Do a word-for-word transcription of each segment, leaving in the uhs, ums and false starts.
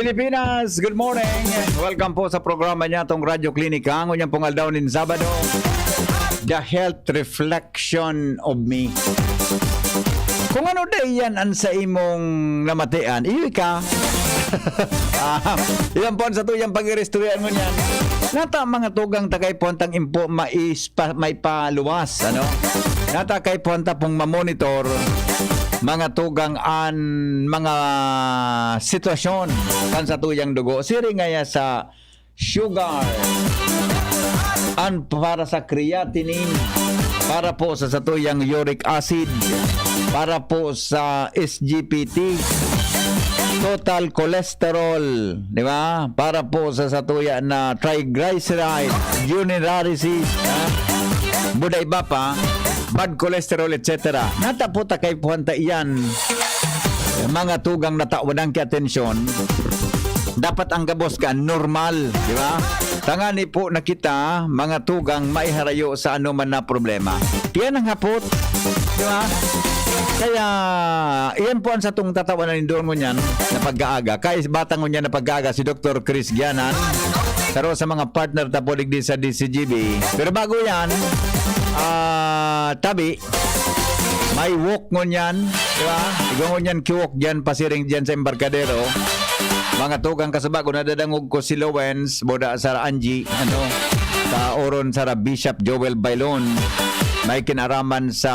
Pilipinas, good morning. Welcome po sa programa niya, tong Radyo Klinika. Ngunyan pong aldaw nin Sabado, The Health Reflection of Me. Kung ano day yan ang sa imong namatian, iyo ka. Ah, iyan po ang sa tuyang pag-iristorya ngunyan. Nata mga tugang takay po ang tang impo mais pa, may paluwas, ano? Nata kay po ang tapong mamonitor mga tugang an mga sitwasyon kan sa tuyang dugo. Siri ngaya sa sugar, an para sa creatinine, para po sa satuyang uric acid, para po sa S G P T, total cholesterol, di ba? Para po sa satuya na triglyceride, urinary cyst, ha? Buda iba pa, bad cholesterol, et cetera. Nata po ta kay puhanta iyan, mga tugang na tawadan ki atensyon, dapat ang gabos ka normal, di ba? Tangani po na kita, mga tugang, maiharayo sa anuman na problema. Iyan ang hapot, di ba? Kaya, iyan po ang satong tatawanan ni Don ngunyan na pag-aaga. Kay batang ngunyan na pag-aaga, si Doktor Chris Gianan, saro sa mga partner ta po digdi sa D C G B. Pero bago yan, ah, tabi, may walk ngunyan, di ba? Igwa ngunyan kiwalk dyan, pasiring dyan sa embarkadero. Mga tugang kasubago, nadadangog ko si Lowens, boda sa Angie, ano, sa oron sa Bishop Joel Bailon. May kinaraman sa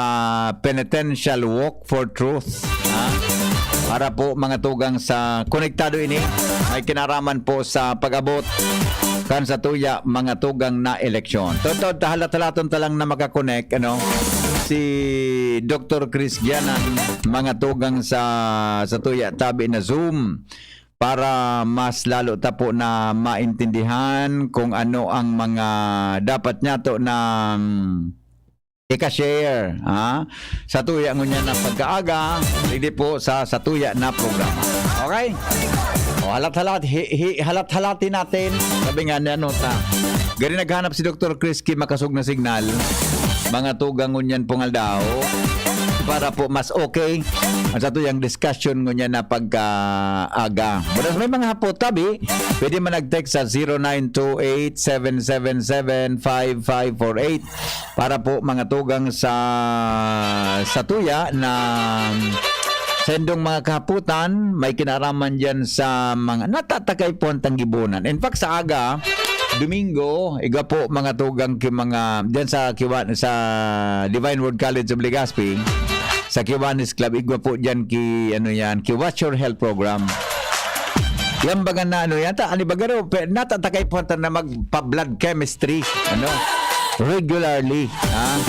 Penitential Walk for Truth, ha? Para po mga tugang sa konektado ini, may kinaraman po sa pag-abot kan sa tuya mga tugang na eleksyon. Totoo, halat-halaton ta lang na makakonek, ano, si Doktor Chris Gianan, mga tugang sa, sa tuya tabi na Zoom, para mas lalo ta po na maintindihan kung ano ang mga dapat niya to na, mm, ika-share, ha? Sa tuya ngunyan na pag-aaga, hindi po sa, sa tuya na programa. Okay? O, halat-halat, hi, hi, halat-halatin natin. Sabi nga ni ano ta, gari naghanap si Doktor Chris ki makasog na signal. Mga tugang ngunyan pong aldaw para po mas okay ang sa tuyang discussion ngunyan na pag-aaga. Budas may mga hapot tabi, pwede man nag-text sa zero nine two eight, seven seven seven, five five four eight. Para po mga tugang sa, sa tuya na sendong mga kahaputan, may kinaraman diyan sa mga natatakay po ang tanggibunan. In fact, sa aga, Domingo, igwa po mga tugang ki mga, diyan sa Kiwan, sa Divine Word College of Legazpi, sa Kiwanis Club, igwa po diyan ki, ano yan, ki What's Your Health Program. Yan baga na ano, yata, ano ba garo, pe, natatakay po na magpa-blood chemistry, ano, regularly, ha?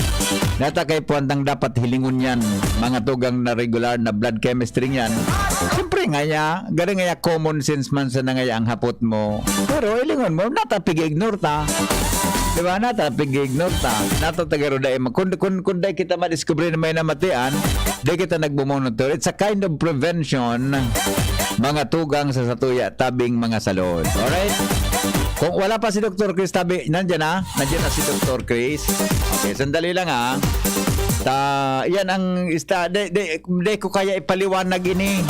Natakay po ang dapat hilingon yan, mga tugang na regular na blood chemistry yan. Siyempre nga ya, gari nga ya, common sense man sa nangaya ang hapot mo. Pero ilingon mo, natapig-ignore ta. Di ba? Natapig-ignore ta. Natatagaro dai ma-, kung, kung, kung dai kita madiskubre na may namatian, dai kita nagmumonitor. It's a kind of prevention, mga tugang sa satuya, tabing mga salon. Alright? Kung wala pa si Doktor Chris, tabi, nandiyan na. Nandiyan na si Doktor Chris. Okay, sandali lang ha. Ta, yan ang ista-, di, di, di ko kaya ipaliwanag ini.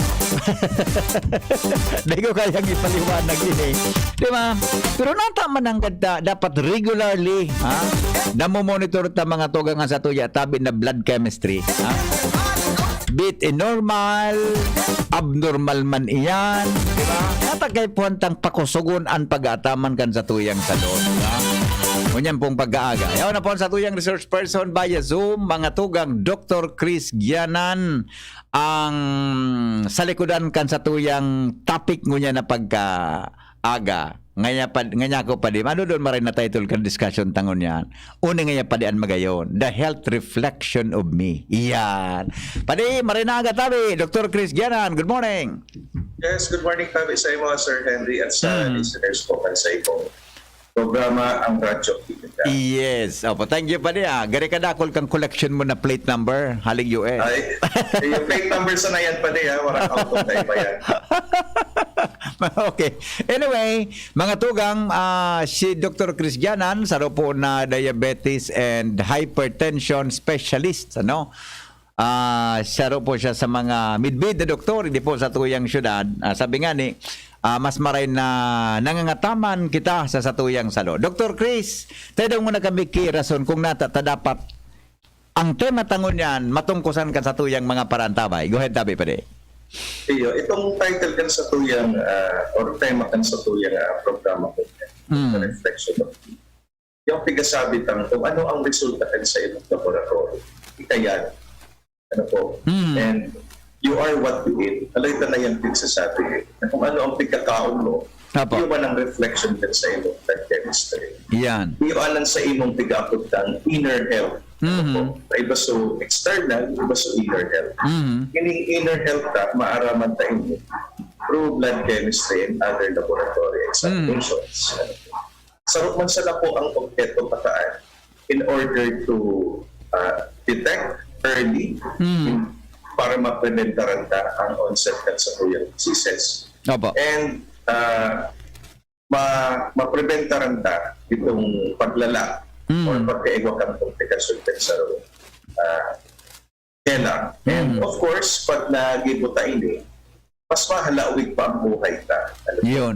Di ko kayang ipaliwanag ini. Di ba? Pero nata man ang ganda, dapat regularly, ha? Namomonitor ta mga tugang sa tuya, tabi na blood chemistry, ha? Bit in normal, abnormal man iyan, di ba? Nata kay puwantang pakusugon an pag-aataman kan sa tuyang salon, di ba? Ngunyan pong pag-aaga. Yaw na po sa tuyang research person via Zoom, mga tugang Doktor Chris Gianan, ang sa likodan kan sa tuyang topic ngunyan na pagkaaga. Ngaya pa, ngaya ko pa di, ano doon maray na title kan discussion tangon yan? Uni ngaya pa di an magayon, The Health Reflection of Me. Iyan. Padi, maray na aga tabi, Doktor Chris Gianan, good morning. Yes, good morning, tabi sa imo, Sir Henry, at sa Hmm. listeners ko kan sa imong programa, ang Radyo Klinika. Yes. Opo, thank you, padi, ah. Gari ka dakol kang collection mo na plate number, haling U S. Ay, yung plate number sa na yan, padi, ah. Walang auto na iba yan. Okay. Anyway, mga tugang, ah, si Doktor Chris Gianan, saro po na diabetes and hypertension specialist, ano? Ah, saro po siya sa mga midbid na doktor, hindi po sa tuyang syudad. Ah, sabi nga ni, ah, mas maray na nangangataman kita sa satuyang salo. Doktor Chris, tayo daw muna kami ki rason kung nata ta dapat ang tema ta ngunyan matungkosan kan satuyang mga paraantabay. Go ahead, tabi, padi. Iyo, itong title kan satuyang, ah, or tema kan satuyang, ah, programa ko, Mm. reflection of yung pigasabi tang kung ano ang resulta kan sa imong laboratory. Ika yan. Ano po? Mm. And you are what you eat. Alay ta na yung pigsasabi. Na kung ano ang pigkakaon mo, Apo. Iyo man ang reflection kan sa imong blood chemistry. Yan. Iyo anan sa imong pigaapod kang inner health. Mhm. Ano po? Iba so external, iba so inner health. Mhm. Ining inner health ta, maaraman ta ini through blood chemistry and other laboratory examinations. Ano po? Sarok man sana po ang obheto pataan in order to uh, detect early Mm. in, para mapreventaran ta ang onset kan satuyang diseases. Opo. And uh, ma mapreventaran ta itong paglala Mm. or pagkaigwa kan komplikasyon kan sa uh, kela. And Mm. of course, pag nagibo ta ini, mas mahalawig pa ang buhay ta. Ano po? Yun.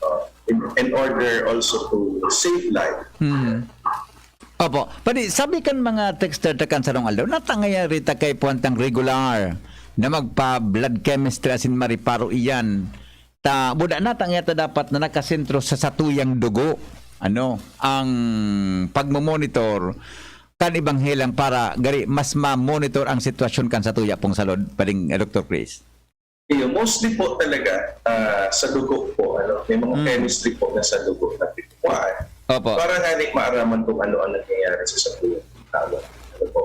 Uh, in, in order also to save life. Mm. Opo. Padi, sabi kan mga texter ta kan sarong aldaw, natangay rita kay puwantang regular na magpa-blood chemistry asin mariparo iyan. Ta, buda natangay ta dapat na nakasentro sa satuyang dugo. Ano, ang pagmomonitor kan ibang helang para gari mas ma-monitor ang sitwasyon kan satuya pong salod, pading, eh, Doktor Chris. Iyo, mostly po talaga ah, sa dugo po. Ano, may mga Mm. chemistry po na sa dugo na pinukuhaan. Opo. Para nga ni maaraman kung ano ang nangyayari sa satuyang tao. Ano po?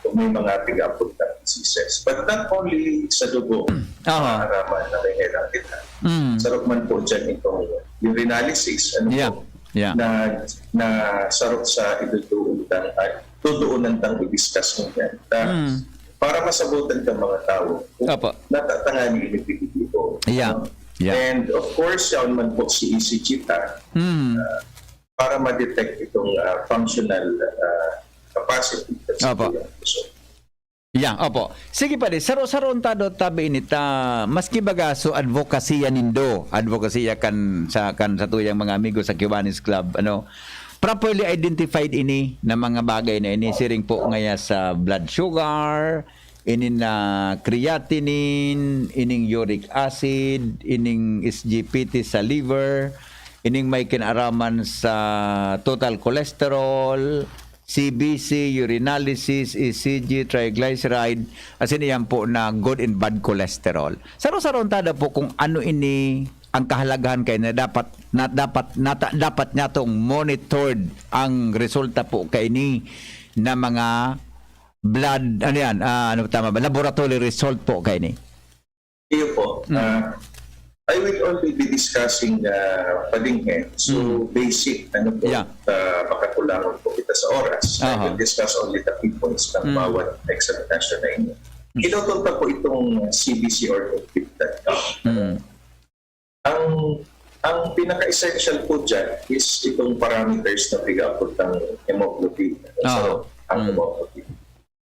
Kung may mga pigaapod na diseases. But not only sa dugo, Aha. maaraman na may helang kita. Mm. Sarok man po dyan itong urinalysis. Ano Yeah. po? Yeah. Na, na sarok sa iduduon tang, ay, tuduunan tang i-discuss mo yan. Na, Mm. Para masabutan ka mga tao, kung Opo. natatangani ini pigitibo. Yeah. Ano? Yeah. And of course, yaon man po si E C G ta Mm. para ma-detect itong ah, functional ah, capacity. Opo. Yeah, opo. Sige, padi, saro-saro ta do tabi ini ta, maski baga so advokasya nindo, advokasya kan sa kan satuyang mga amigo sa Kiwanis Club, ano, properly identified ini na mga bagay na ini, siring po ngaya sa blood sugar, ini na creatinine, ining uric acid, ining S G P T sa liver, ining may kinaraman sa total cholesterol, C B C, urinalysis, E C G, triglyceride, asin iyan po na good and bad cholesterol. Saro-saro ta da po kung ano ini ang kahalagahan kay na dapat na dapat nata, dapat niya tong monitored ang resulta po kaini na mga blood, ano yan, ah, ano tama ba, laboratory result po kaini. Iyo po. Mm. Ah, I will only be discussing uh, padinghen. So, Mm. basic, ano po, Yeah. uh, makakulangon po kita sa oras. I Aha. will discuss only the key points ng Mm. bawat examination na inyo. Mm. Kinutol pa po itong C B C or Peptide. Mm. Ang ang pinaka-essential po dyan is itong parameters na pigapot ng hemoglobin. Ah. So, ang Mm. hemoglobin.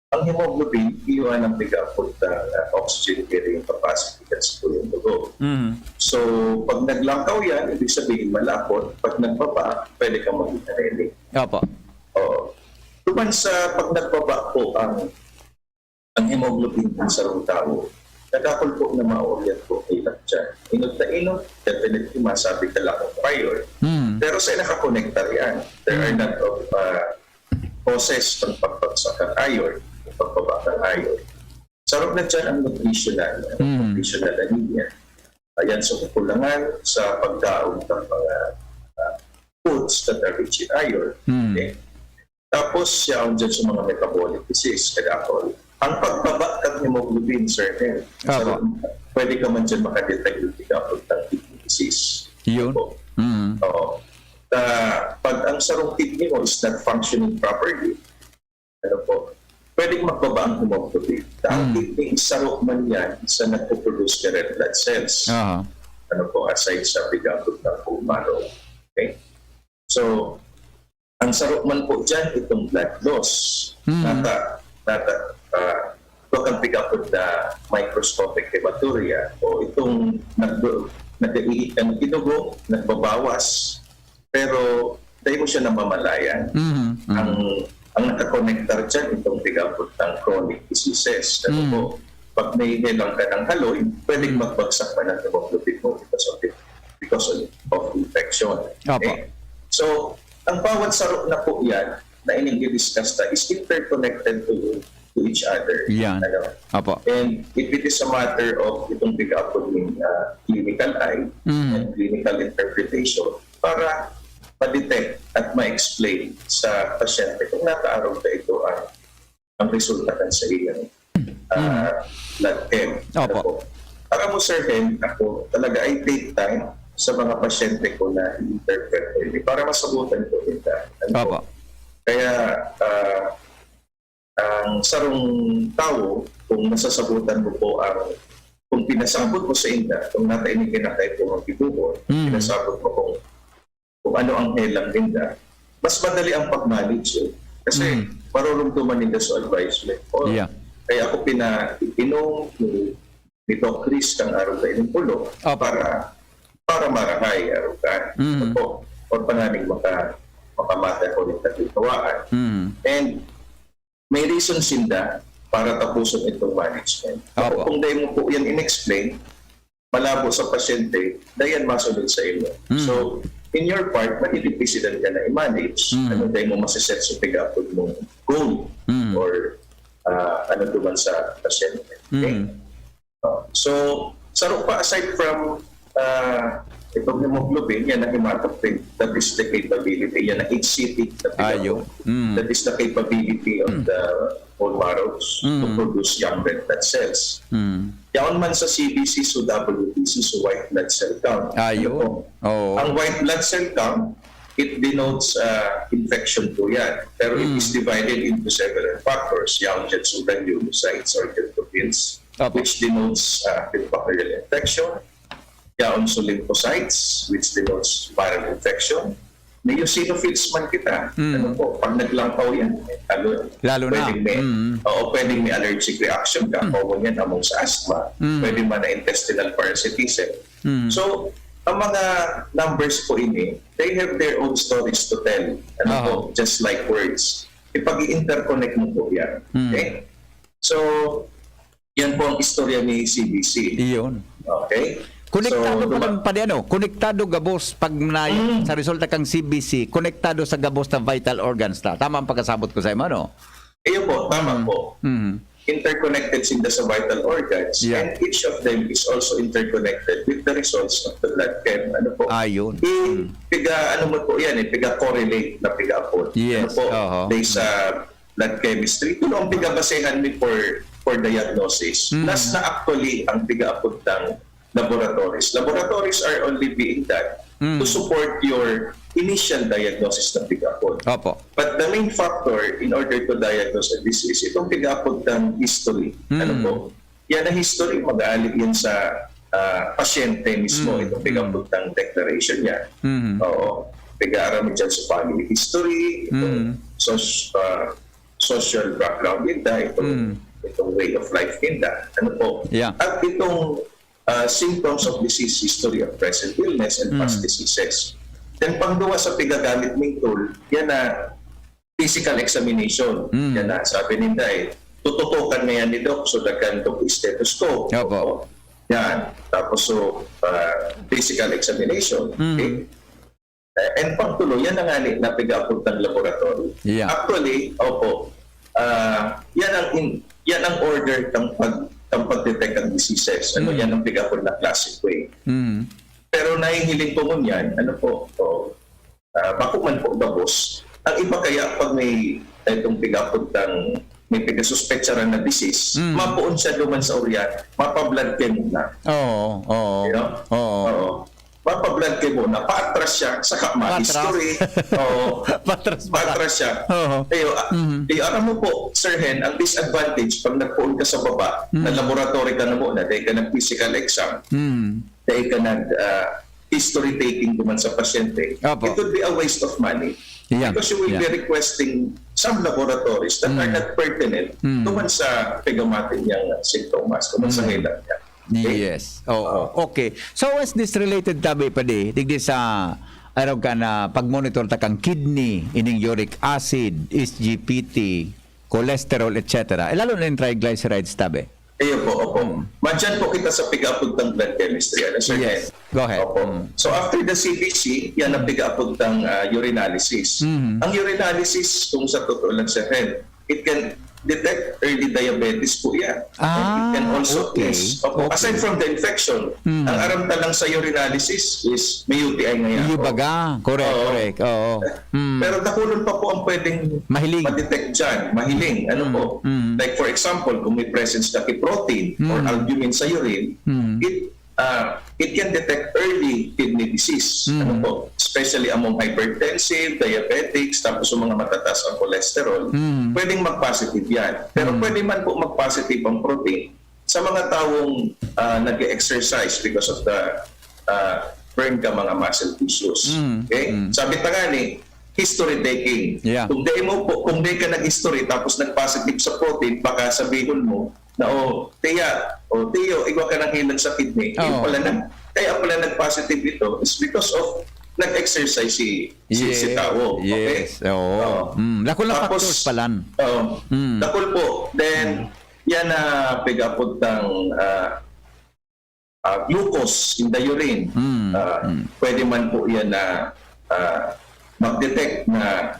Ang hemoglobin, iyon ang pigapot ng uh, oxygen carrying capacity kan sa tuyong dugo. Mm. So, pag naglangkaw yan, ibig sabihin malapot. Pag nagbaba, pwede kang maging anemic. Opo. Oo. Tuman sa pag nagbaba po ang ang hemoglobin ng sarong tao, kadakol po na maoryan po kay dyan. Inot na inot, definitely masabi ka lang ng iron. Mm. Pero sa nakakonektar yan, there are Mm. not of uh, causes ng pagbagsak ng iron, ng pagbaba ng iron. Sarap na dyan ang nutritional, Mm. nutritional anemia. Ayan, so kakulangan sa pagkaon ng mga uh, foods that are rich in iron. Mm. Okay? Tapos, siya ang dyan sa mga metabolic disease, kadakol. Ang pagbaba ng hemoglobin, certain. Opo. So, pwede ka man dyan makadetect yung pagkapot ng kidney disease. Yun. Opo. Mm. Oo. Uh, pag ang sarong kidney mo is not functioning properly, ano po, pwedeng magbaba ang hemoglobin. Ang Mm. kidney, sarok man yan sa nagpo-produce ng red blood cells. Aha. Ano po, aside sa pagkapot ng bone marrow. Okay? So, ang sarok man po dyan, itong blood loss. Mm. Nata, nata, uh, ito ang pigapod na microscopic hematuria o itong nagdo, nag-ihi ka ng dugo, nagbabawas, pero dai mo siya namamalayan. Mhm, mhm. Ang ang nakakonektar dyan, itong tig-abot ng chronic diseases. Ano Mm. po, pag may helang ka ng haloy, pwedeng Mm. magbagsak pa ng hemoglobin mo because of, it, because of, of infection. Opo. Okay? So, ang bawat saro na po yan na ining i-discuss na is interconnected to, to each other. Yan. Ano? Opo. And if it is a matter of itong tig-abot ng ah, clinical eye Mm. and clinical interpretation para ma-detect at ma-explain sa pasyente kung nakaarog na ito ang, ang resulta kan sa iyang ah, blood chem. Opo. Ano po? Para mo, Sir Hen, ako talaga, I take time sa mga pasyente ko na i-interpret ko ini para masagutan ko nila. Ano po? Opo. Kaya, ah, ang sarong tawo, kung nasasagutan mo po ang, kung pinasabot mo sa inda, kung nata ini pinakay po ang dibuho, Mm. pinasabot mo kung, kung ano ang helang ninda, mas madali ang pag-manage eh. Kasi Mm. marurumduman ninda sa advisement. Oh, Yeah. Kaya ako pinainom ni, ni Doc Chris kang araw sa inyong pulo Opo. para para marahay, araw ka. Mm. Opo. O panganing maka, makamata ko rin kagawaan. Mm. And may reason sinda para tapuson itong management. Opo. Kung dahil mo po yan in-explain, malabo sa pasyente, dayan masunod sa inyo. Mm. So, in your part, madidipisilan ka na i-manage. Mm. Ano dahil mo masiset sa pag-apod mong goal Mm. or ah, ano duman sa pasyente. Okay? Mm. Oh, so, saro pa aside from uh, itong hemoglobin, yan ang hematocrit, that is the capability, yan ang H C T na Ayo. pinag- Mm. That is the capability of the bone marrows to Mm. produce young red blood cells. Mm. Yaon man sa C B C, so W B C, so white blood cell count. Ayo. Ano po? Oo. Ang white blood cell count, it denotes uh, infection po yan. Pero it Mm. is divided into several factors. Yaon dyan so granulocytes or neutrophils, Opo. which denotes uh, bacterial infection. Yaon so lymphocytes, which denotes viral infection. May eosinophils man kita. Mm. Ano po, pag naglampaw yan, ano, Lalo na. pwedeng may, Mm. oo, pwedeng may allergic reaction ka. Common yan among sa asthma. Mm. Pwede man na intestinal parasitism. Mm. So, ang mga numbers po ini, they have their own stories to tell. Ano Aha. po, just like words. Ipag-i-interconnect mo po yan. Mm. Okay? So, yan po ang istorya ni C B C. Iyon. Okay? Konektado So, pa duma- lang pa di ano, konektado gabos pag na, Mm. sa resulta kang C B C, konektado sa gabos na vital organs ta. Tama ang pagkasabot ko sa imo, no? Iyo po, tama po. Mm. Interconnected sinda sa vital organs, Yeah. and each of them is also interconnected with the results of the blood chem. Ano po? Ayun. I, piga, ano mo po yan eh, piga correlate na piga po. Yes, Ano po? Oho. Based sa blood chemistry. Ito ang pigabasehan mi for, for diagnosis. Mm. Plus na actually ang piga-apod ng laboratories. Laboratories are only being done Mm. to support your initial diagnosis ng piga-apod. Opo. But the main factor in order to diagnose a disease, itong piga-apod ng history. Mm. Ano po? Yan ang history, mag-aalik yan sa ah, pasyente mismo, Mm. itong piga-apod ng declaration niya. Mm. Oo. Piga-aram mo dyan sa family history, itong Mm. soc- ah, social background ninda, itong, Mm. itong way of life ninda. Ano po? Yeah. At itong ah, symptoms of disease history of present illness and past Mm. diseases. Then pangduwa sa pigagamit ming tool, yan na physical examination. Mm. Yan na, sabi ninda eh, tututukan na yan ni Doc, so daghan Doc stethoscope. Opo. Yan. Tapos so, ah, physical examination. Mm. Okay? Eh, and pangtulo, yan ang ani na piga-apod ng laboratory. Yeah. Actually, opo, ah, yan ang in, yan ang order ng pag ng pag-detect ng diseases. Ano Mm. yan ang piga-apod na classic way. Mm. Pero nahihiling ko ngunyan, ano po, o, ah, bako man po gabos, ang iba kaya pag may itong piga-apod ng may pigasuspetsaran na disease, Mm. mapuon siya duman sa urya, mapa-blood chem muna. Oo, oo. You know? Oo. Oo. Mapa-blood chem muna, pa-atras siya, saka Pa-atras. ma-history. Oo. Patras pa. Pa-atras siya. Oo. Ayo, ah, Mhm. eh, alam mo po, Sir Hen, ang disadvantage pag nagpoon ka sa baba, Mhm. na laboratory ka na muna, dahil ka nag-physical exam, Mm. dahil ka nag ah, history taking duman sa pasyente, Opo. it would be a waste of money. Yeah. Because you will Yeah. be requesting some laboratories that are Mm. not pertinent Mm. duman sa pigamatin niyang sintomas, duman sa Mm. helang niya. Okay? Yes. Oo. Oo. Okay. So, is this related, tabi pa di, digdi sa araw ka na pag-monitor ta kang kidney, ining uric acid, S G P T, cholesterol, et cetera. Eh, lalo na yung triglycerides, tabi. Iyo po, opo. Madyan po kita sa pig-apod ng blood chemistry. Ano, sir? Yes. Go ahead. Opo. Mm. So, after the C B C, yan ang pig-apod ng ah, urinalysis. Mhm. Ang urinalysis, kung sa totoo lang, sir, Hen, it can detect early diabetes po yan. And it Ah, can also okay. test. Opo, Okay. Aside from the infection, Mm. ang aram ta lang sa urinalysis is may U T I ngayon. Yung baga. Correct, Oo. correct. Oo. Mm. Pero dakulon pa po ang pwedeng Mahiling. ma-detect dyan, mahiling. Ano Mm, po? mm. Like for example, kung may presence ka protein or Mm. albumin sa urine, Mm. it uh, it can detect early kidney disease. Mm. Ano po? Especially among hypertensive, diabetics, tapos yung mga matataas ang cholesterol, Mm. pwedeng mag-positive yan. Pero Mm. pwede man po mag-positive ang protein sa mga taong uh, nag-exercise because of the uh, burn ka mga muscle tissues. Mm. Okay? Mm. Sabi ta nga ni, history taking. Yeah. Kung di mo po, kung di ka nag-history tapos nag-positive sa protein, baka sabihon mo na, "Oh, tiya, oh, tiyo, igwa ka ng hilang sa kidney." Yung Oo. pala na, kaya pala nag-positive ito is because of nag-exercise si, si, si tao. Okay? Yes. Oo. Oo. Mm. Dakul na Tapos, factors palan. Oo. Mm. Dakul po. Then, yan na pigapod ng ah, ah, glucose in the urine. Mm. Ah, Mm. Pwede man po yan na ah, mag-detect na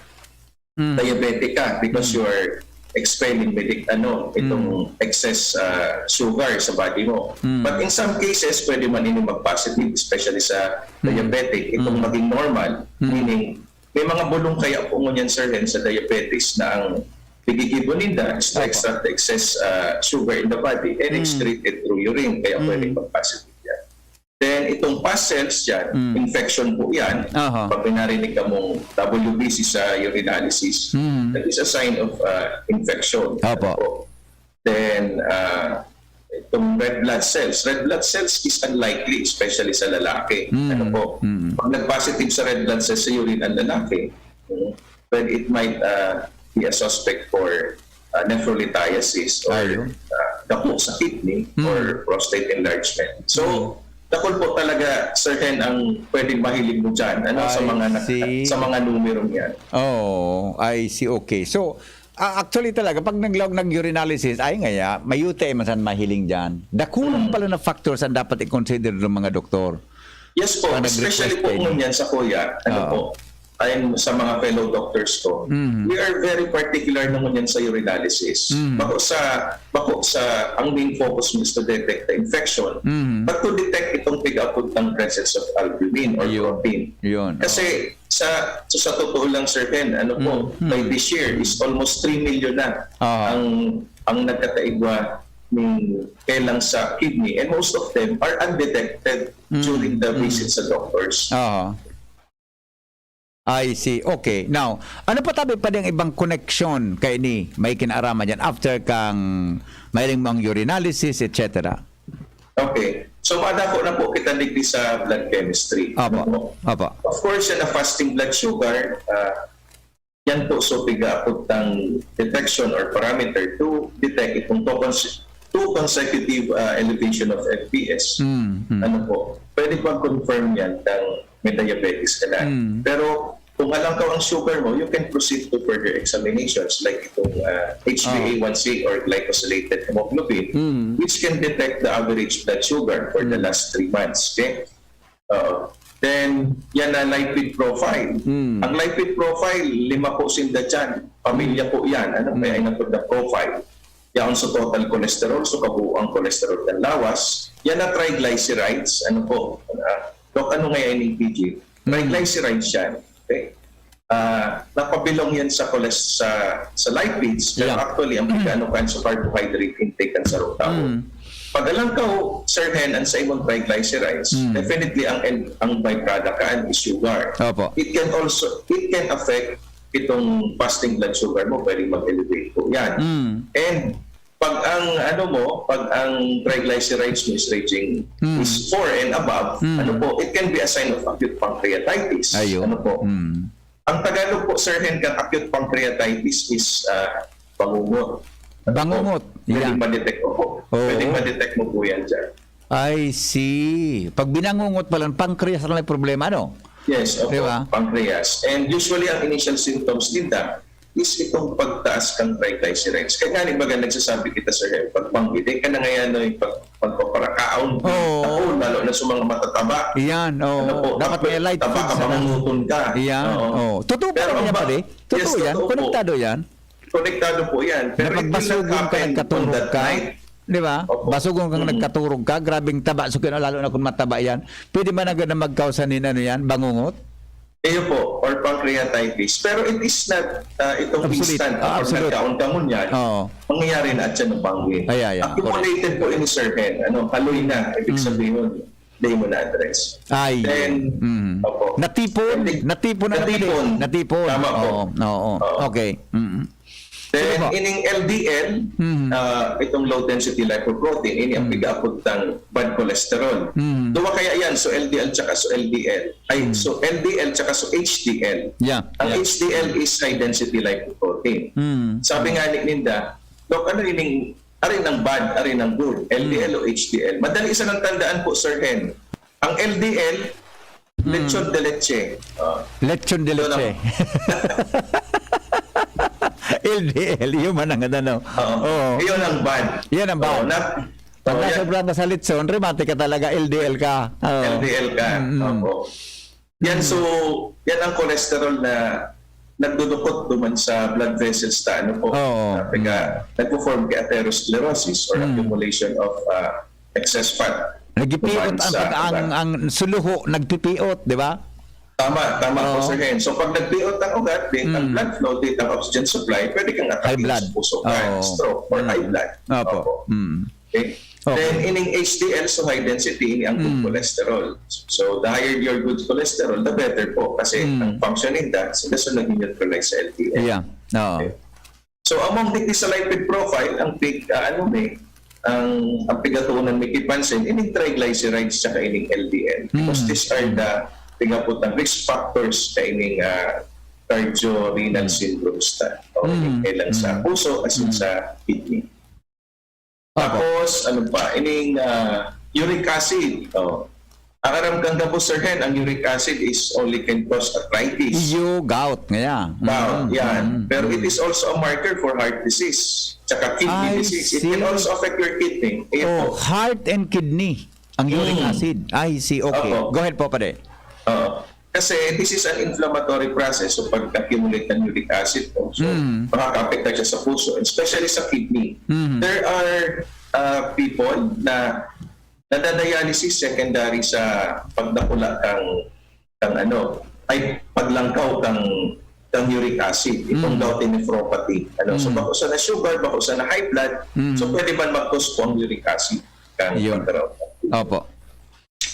Mm. diabetic ka because Mm. you're expelling medic ano itong excess ah, sugar sa body mo. Mm. But in some cases, pwede man ini mag-positive, especially sa Mm. diabetic, itong Mm. maging normal, Mm. meaning may mga bulong kaya po ngunyan, Sir Hen, sa diabetes na ang pigigibon ninda is to Opo. extract the excess ah, sugar in the body and Mm. excrete it through urine, kaya Mm. pwedeng mag-positive yan. Then itong pus cells yan, Mm. infection po yan. Aha. Pag may narinig ka mong W B C sa urinalysis, Mm. that is a sign of ah, infection. Opo. Ano po? Then, ah, itong red blood cells. Red blood cells is unlikely, especially sa lalaki. Mm. Ano po? Mm. Pag nag-positive sa red blood cells sa urine ang lalaki, mm, then it might ah, be a suspect for ah, nephrolithiasis or Ayun. ah, gapo sa kidney Mm. or prostate enlargement. So, Mm. dakul po talaga, Sir Hen, ang pwedeng mahiling mo dyan ano, sa I mga nag- see. sa mga numerong yan. Oh, I see. Okay. So, ah, actually talaga, pag naglaog nag-urinalysis, ay ngaya, may U T I man san mahiling dyan. Dakulang Mm. pala na factors ang dapat i-consider ng mga doktor. Yes po, Pag especially nag-request po kayo. Ngunyan sa kuya, ano Oo. po, ayon sa mga fellow doctors ko, Mhm. we are very particular na ngunyan sa urinalysis. Mhm. Bako sa, bako sa, ang main focus mo is to detect the infection, Mhm. but to detect itong pig-apod ng presence of albumin or Yun. protein. Yun. Kasi sa, sa, sa totoo lang, Sir Hen, ano po, Mm. by this year is almost three million na Ah. ang ang nagkakaigwa ning kelang sa kidney, and most of them are undetected Mm. during the Mm. visit sa doctors. Oo. I see. Okay. Now, ano pa tabi pa diyang ibang koneksyon kay ni may kinaaraman dyan after kang mayroong mga urinalysis, et cetera? Okay. So, madako na po kita digdi sa blood chemistry. Apo. Ano po? Apo. Of course, yan ang fasting blood sugar, ah, yan po so pigaapod tang detection or parameter to detect itong two, cons- two consecutive ah, elevation of F P S. Mm, mm. Ano po? Pwede pag-confirm yan kang may diabetes ka na. Mm. Pero kung alam ka ang sugar mo, you can proceed to further examinations like itong ah, H b A one C or glycosylated hemoglobin, Mm. which can detect the average blood sugar for the Mm. last three months. Okay? Oo. Then, yan na lipid profile. Mm. Ang lipid profile, lima po sinda dyan. Pamilya po yan. Ano Mm. kaya yung na profile? Yan sa total cholesterol, so kabuuang cholesterol ng lawas. Yan na triglycerides. Ano po? Ah, Doc, ano nga yan yung P G? Triglycerides yan. Okay? Ah, napabilong yan sa choles- sa, sa lipids, pero Yeah. actually, ang pagkano kan sa carbohydrate intake kan sa tao. Mm. Pag alam ka, oh, Sir Hen, ang sa imong triglycerides, Mm. definitely ang end, ang byproduct kan is sugar. Opo. It can also, it can affect itong fasting blood sugar mo, pwedeng mag-elevate po yan. Mm. And pag ang ano mo, pag ang triglycerides mo is reaching Mm. is four and above, Mm. ano po, it can be a sign of acute pancreatitis. Ayo. Ano po? Mm. Ang Tagalog po, Sir Hen, kang acute pancreatitis is ah, bangungot. Ano po? Bangungot. Pwede Yeah. ma-detect mo po. Oo. Pwede ma-detect mo po yan dyan. I see. Pag binangungot pala, pancreas lang may problema, ano? Yes, opo, Di ba? Pancreas. And usually, ang initial symptoms ninda is itong pagtaas kang triglycerides. Kaya nga, baga, nagsasabi kita, sir, eh, pag banggi, di ka na ngayon, no, yung pag, pagpaparakaon, Oo. Ako, lalo na sa mga matataba. Yan, oo. Ano po, Dapat may light taba food ka, sana. Mangungutong ka. Yan, Oo. oo. Totoo pa Pero rin ang yan, ba- pare? Totoo Yes, yan? totoo po. Konektado yan? Konektado po yan. Na Pero it will pag not basugon ka, happen on nagkaturog that ka, night. di ba? Opo. Basugon kang Mm. nagkaturog ka, grabing taba, so kaya lalo na kung mataba yan, pwede ba na, na magkausa nin ano yan, bangungot? Iyo po, or pancreatitis. Pero it is not uh, itong Absolute. instant. Ah, Or absolute. nagkaon ka ngunyan, Oo. mangyayari na at siya nabanggi. Ay, ay, ay. Accumulated po ini, Sir Hen. Ano, haloy na. Ibig Mm. sabihin, hindi mo na-address. Ay. Then, Mm. opo. Natipon, Then, natipon na pala. natipon. Natipon. Tama po. Oo, oo. Oo. Okay. Mm. Then, Sige po. ining L D L, Mm. ah, itong low density lipoprotein, ini ang Mm. pigaapod ng bad cholesterol. Mm. Duwa kaya yan, so L D L tsaka so L D L. Ay, Mm. so L D L tsaka so H D L. Yeah. Ang Yeah. H D L is high density lipoprotein. Mm. Sabi nga ni Linda, Doc, ano ining, arin ang bad, arin ang good, L D L o H D L? Madali sanang tandaan po, Sir Hen. Ang L D L, Mm. lechon de leche. Ah. Lechon de Yun ang- leche. L D L, yun man ang ano. Oo. Oo. Yun ang bad. Yan ang bad. Oo, na, Pag oo, yan. nasobra ka sa lechon, remate ka talaga, L D L ka. Oo. L D L ka. Mm-mm. Opo. Yan, so, yan ang cholesterol na nagdudukot duman sa blood vessels ta, ano po, Oo. na pagka, nagpo-form kay atherosclerosis or Mm. accumulation of uh, excess fat. Nagpipiot Duman ang, sa ang, ang, ugat. ang suluho, nagpipiot, di ba? Tama, tama po, Oo. Sir Hen. So, pag nagpiot ang ugat, then ang Mm. blood flow, then ang oxygen supply, pwede kang High atake blood. sa puso ka, Oo. stroke, or Mm. high blood. Opo. Opo. Mm. Okay? Okay. Then, ining H D L, so high density, ini ang good Mm. cholesterol. So, the higher your good cholesterol, the better po. Kasi Mm. ang function ninda, sila sa nag-neutralize sa L D L. Yeah. Oo. Okay. So, among digdi sa lipid profile, ang pig, ah, ano may, ang, ang pigatuunan may kipansin, ining triglycerides tsaka ining L D L. Because Mm. these are the, pigapot ng risk factors ka ining ah, cardiorenal Mm. syndromes ta. O Mm. kailang sa Mm. puso, as in Mm. sa kidney. Opo. Tapos, ano pa, ining ah, uric acid. Oh. Ang aram kang gabos, Sir Hen, ang uric acid is only can cause arthritis. Iyo, gout, ngaya. Gout, Mm, yan. mm, Pero mm. it is also a marker for heart disease. Tsaka kidney I disease. It can see. Also affect your kidney. Ayan Oh, po. Heart and kidney. Ang uric Mm. acid. I see. Okay. Opo. Go ahead po, pare. Oo. Kasi this is an inflammatory process. So pag accumulate ng uric acid po, so Mm. makaka-apekta siya sa puso, especially sa kidney. Mm. There are uh, people na nadadialysis secondary sa pagdakula kang, kang ano, ay paglangkaw kang, kang uric acid, itong Mm. gouty nephropathy. Ano? So, Mm. bako sana sugar, bako sana high blood, Mm. so pwede man mag-cause po ang uric acid kang Yun. pagkaraot. Opo.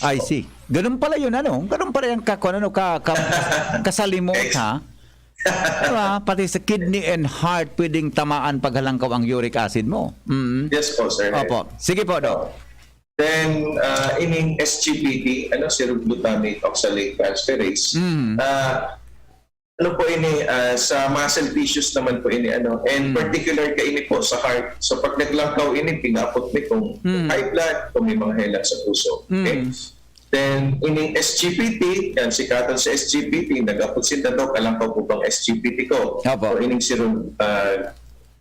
I see. Ganun pala yun, ano? Ganun pala yung ka, kung ano, ka, ka, kasalimot, Ex- ha? Diba? Pati sa kidney and heart, pwedeng tamaan paghalangkaw ang uric acid mo. Mm. Yes po, sir. Opo. Sige po, Doc. Then, uh, ining S G P T, ano, serum glutamate oxalate transferase. Mm. Uh, ano po ini, uh, sa muscle tissues naman po ini, ano, and Mm. particular ka ini po sa heart. So, pag naglangkaw ini, pinaapot ni kung Mm. high blood, kung may mga helang sa puso. Okay? Mm. Then, ining S G P T, yan, sikatan sa S G P T, nag-apot si Doc, alam ko po bang S G P T ko? Opo. O ining serum, uh,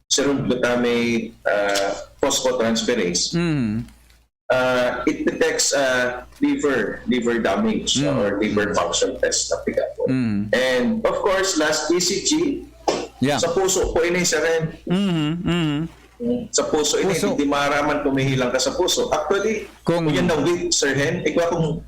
serum glutamate uh, phosphotransferase. Mm. Uh, it detects uh, liver liver damage Mm. or liver function test na piga po. Mm. And of course, last E C G, Yeah. sa puso po ini, sir. Mm. Mm. Sa puso ini, Puso. Hindi maaraman kung may hilang ka sa puso. Actually, Kung kung yan na weak, Sir Hen, ikaw kung